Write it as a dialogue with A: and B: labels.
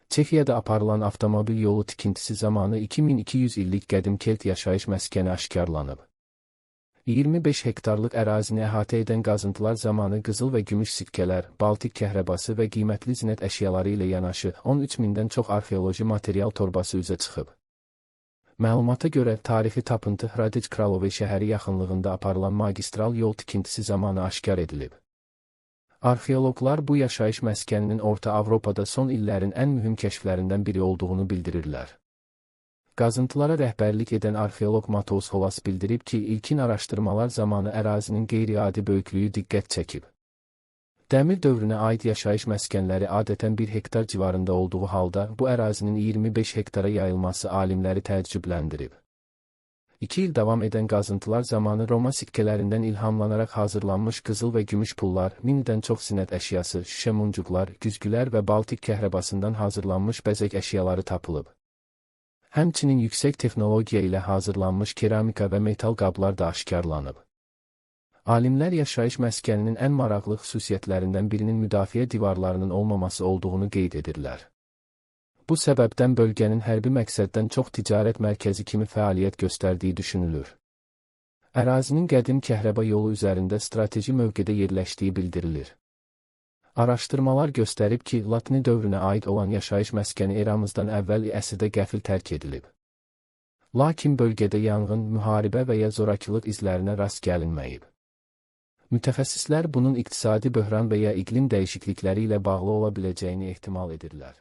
A: Çexiyada aparılan avtomobil yolu tikintisi zamanı 2200 illik qədim kelt yaşayış məskəni aşkarlanıb. 25 hektarlıq ərazini əhatə edən qazıntılar zamanı qızıl və gümüş sikkələr, Baltik kəhrəbası və qiymətli zinət əşyaları ilə yanaşı 13 mindən çox arxeoloji material torbası üzə çıxıb. Məlumata görə tarixi tapıntı Hradec Kralove şəhəri yaxınlığında aparılan magistral yol tikintisi zamanı aşkar edilib. Arxeoloqlar bu yaşayış məskəninin Orta Avropada son illərin ən mühüm kəşflərindən biri olduğunu bildirirlər. Qazıntılara rəhbərlik edən arxeoloq Matous Holas bildirib ki, ilkin araşdırmalar zamanı ərazinin qeyri-adi böyüklüyü diqqət çəkib. Dəmir dövrünə aid yaşayış məskənləri adətən 1 hektar civarında olduğu halda, bu ərazinin 25 hektara yayılması alimləri təəccübləndirib. 2 il davam edən qazıntılar zamanı Roma sikkələrindən ilhamlanaraq hazırlanmış qızıl və gümüş pullar, 1000-dən çox zinət əşyası, şüşə muncuqlar, güzgülər və Baltik kəhrəbasından hazırlanmış bəzək əşyaları tapılıb. Həmçinin yüksək texnologiya ilə hazırlanmış keramika və metal qablar da aşkarlanıb. Alimlər yaşayış məskəninin ən maraqlı xüsusiyyətlərindən birinin müdafiə divarlarının olmaması olduğunu qeyd edirlər. Bu səbəbdən bölgənin hərbi məqsəddən çox ticarət mərkəzi kimi fəaliyyət göstərdiyi düşünülür. Ərazinin qədim kəhrəba yolu üzərində strateji mövqedə yerləşdiyi bildirilir. Araşdırmalar göstərib ki, Latini dövrünə aid olan yaşayış məskəni eramızdan əvvəl əsrdə qəfil tərk edilib. Lakin bölgədə yanğın, müharibə və ya zorakılıq izlərinə rast gəlinməyib. Mütəxəssislər bunun iqtisadi böhran və ya iqlim dəyişiklikləri ilə bağlı ola biləcəyini ehtimal edirlər.